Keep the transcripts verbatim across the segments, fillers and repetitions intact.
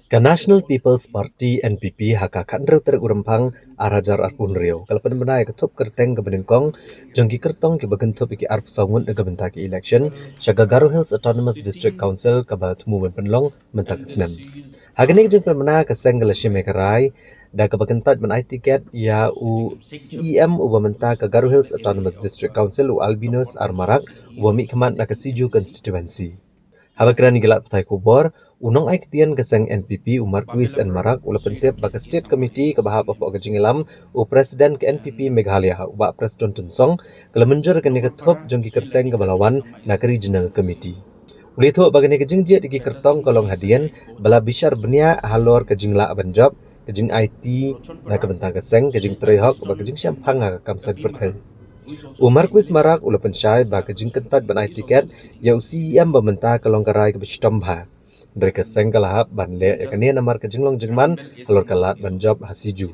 Ka National People's Party, N P P, ha ka khathynriew tarik u Rymphang arhajar arphew hynriew ka la pynbna ïa ka thup kyrteng kaba nyngkong jong ki kyrtong kiba kynthup ïa ki arphew saw ngut na ka bynta ka election sha ka Garo Hills Autonomous District Council kaba thmu ban pynlong mynta ka snem. Ha kane ka jingpynbna, ka seng ka la shim ïa ka rai da kaba kyntait ban ai tiket ïa u C E M uba mynta ka Garo Hills Autonomous District Council, u Albinus R Marak, uba mihkhmat na ka Siju constituency. Haba kren ïa ki lad pathai khubor, u nongai ktien ka seng N P P, u Marquis N Marak, u la pyntip ba ka State Committee kaba hap hapoh ka jingïalam u President ka N P P Meghalaya, u Bah Prestone Tynsong, ka la mynjur ïa kane ka thup jong ki kyrteng kaba la wan na ka Regional Committee. U la ïathuh ba kane ka jingjied ïa ki kyrtong ka long hadien ba la bishar bniah halor ka jinglah ban jop, ka jingaiti na ka bynta ka seng, ka jingtrei hok bad ka jingshemphang ha ka kam saiñ pyrthei. U Marquis Marak u la pynshai ba ka jingkyntait ban ai tiket ïa u C E M ba mynta ka long ka rai kaba shitom bha. Hynrei ka seng ka la hap ban leh ïa kane namar ka jinglong jingman halor ka lad ban jop ha Siju.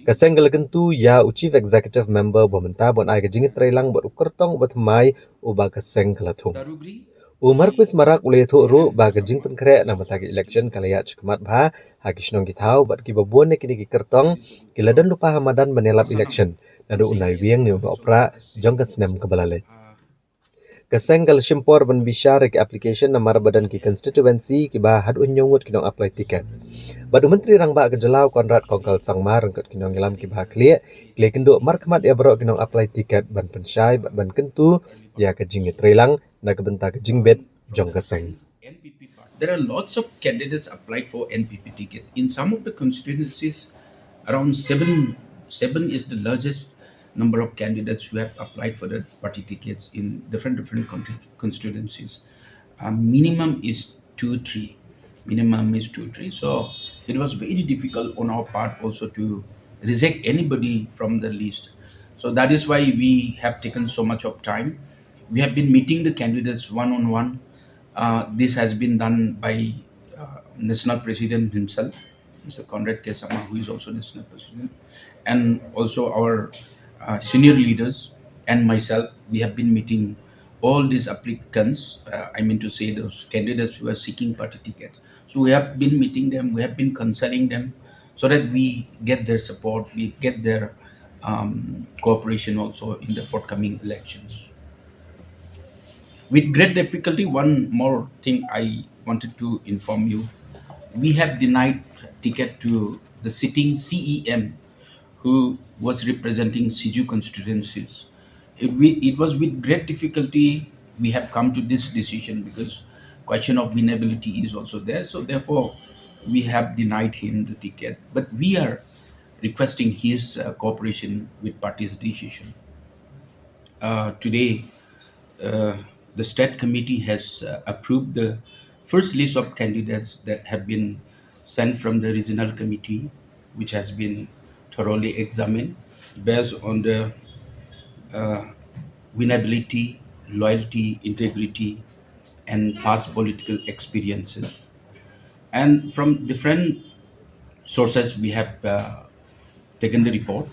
Ka seng ka la kyntu ïa u Chief Executive Member ba mynta ban ai ka jingïatreilang bad u kyrtong uba thymmai uba ka seng ka la thung. U Marquis Marak u la ïathuh ruh ba ka jingpynkhreh na ka bynta ka election ka la ïaid shakhmat bha ha ki shnong ki thaw bad kiba bun na kine ki kyrtong ki la don lypa ha madan ban ïalap election naduh u Naiwieng ne u Nohprah jong ka snem kaba la leit. Ka seng ka la shim por ban bishar ïa ki application namar ba don ki constituency kiba haduh hynñiew ngut ki nong apply tiket. Bad u Myntri Rangbah ka jylla u Conrad Kongkal Sangma ryngkat ki nongïalam kiba ha khlieh ki la ïakynduh markhmat ïa baroh ki nong apply tiket ban pynshai bad ban kyntu ïa ka jingïatreilang na ka bynta ka jingbit jong ka seng. There are lots of candidates applied for N P P ticket. In some of the constituencies, around seven, seven is the largest number of candidates who have applied for the party tickets in different, different con-, constituencies. Uh, minimum is two, three. Minimum is two, three. So it was very difficult on our part also to reject anybody from the list. So that is why we have taken so much of time. We have been meeting the candidates one on one. Uh, this has been done by uh, National President himself, Mister Conrad K Sangma, who is also National President, and also our uh, senior leaders and myself. We have been meeting all these applicants, uh, I mean to say those candidates who are seeking party ticket. So we have been meeting them, we have been consulting them so that we get their support, we get their um, cooperation also in the forthcoming elections. With great difficulty, one more thing I wanted to inform you. We have denied ticket to the sitting C E M who was representing Siju constituencies. It, we, it was with great difficulty we have come to this decision because question of winnability is also there. So therefore, we have denied him the ticket. But we are requesting his uh, cooperation with party's decision. Uh, today, uh, the state committee has uh, approved the first list of candidates that have been sent from the regional committee, which has been thoroughly examined based on the uh, winnability, loyalty, integrity, and past political experiences. And from different sources, we have uh, taken the report,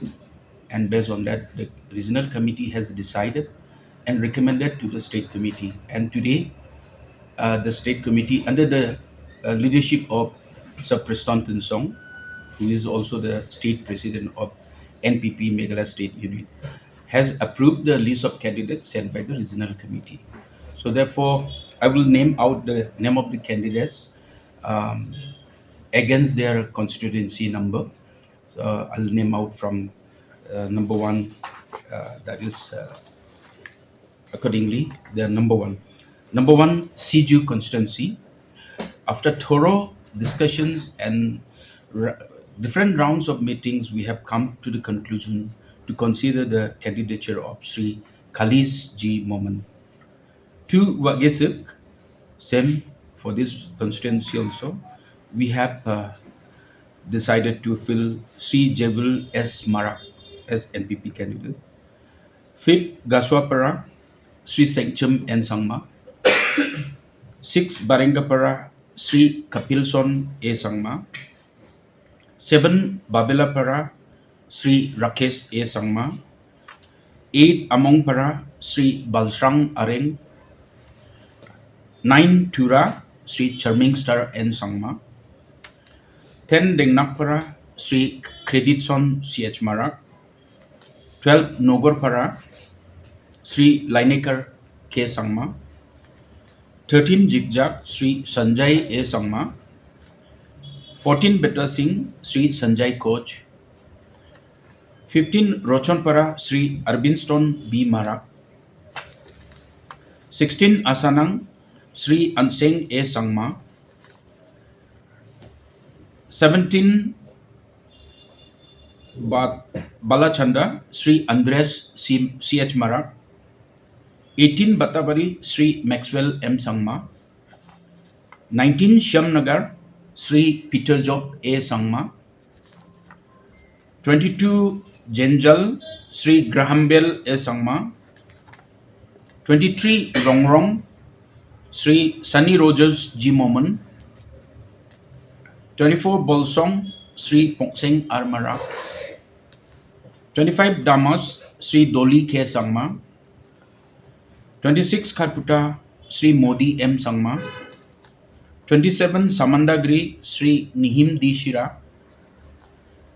and based on that, the regional committee has decided and recommended to the state committee. And today, uh, the state committee, under the uh, leadership of Sir Prestone Tynsong, who is also the state president of N P P Meghalaya State Unit, has approved the list of candidates sent by the regional committee. So therefore, I will name out the name of the candidates um, against their constituency number. Uh, I'll name out from uh, number one, uh, that is uh, accordingly, they are number one. Number one, Siju constituency. After thorough discussions and r- different rounds of meetings, we have come to the conclusion to consider the candidature of Sri Khalis G Momin. Two, Wah Gesuk, same for this constituency also. We have uh, decided to fill Sri Jebul S Marak as N P P candidate. Fifth, Gasuapara, Sri Sengchum N Sangma. Six, Barengapara, Sri Kapilson A Sangma. Seven, Babelapara, Sri Rakesh A Sangma. Eight, Amongpara, Sri Balsrang Areng. Nine, Tura, Sri Charming Star N Sangma. ten Dengnakpara, Sri Creditson C H Marak. twelve Nogorpara, Sri Lainekar K Sangma. thirteen Jikjak, Sri Sanjay A Sangma. fourteen Betasing, Sri Sanjay Koch. fifteen Rochonpara, Sri Arbinston B Marak. sixteen Asanang, Sri Anseng A Sangma. seventeen Ba- Balachanda, Sri Andres C- C H Marak. eighteen Batabari, Sri Maxwell M Sangma. nineteen Shyamnagar, Sri Peter Job A Sangma. twenty-two Jenjal, Sri Graham Bell A Sangma. twenty-three Rongrong, Sri Sunny Rogers G Momin. twenty-four Bolsong, Sri Pongseng R Marak. twenty-five Damas, Sri Dolly K Sangma. twenty-six Kharputta, Sri Modi M Sangma. twenty-seven Samandagri, Sri Nihim D Shira.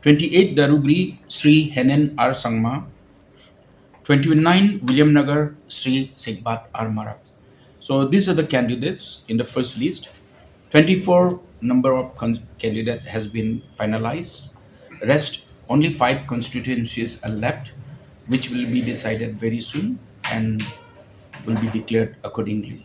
twenty-eight Darugri, Sri Henen R Sangma. twenty-nine Williamnagar, Sri Sigbat R Marak. So these are the candidates in the first list. twenty-four number of con- candidate has been finalized. Rest, only five constituencies are left, which will be decided very soon and will be declared accordingly.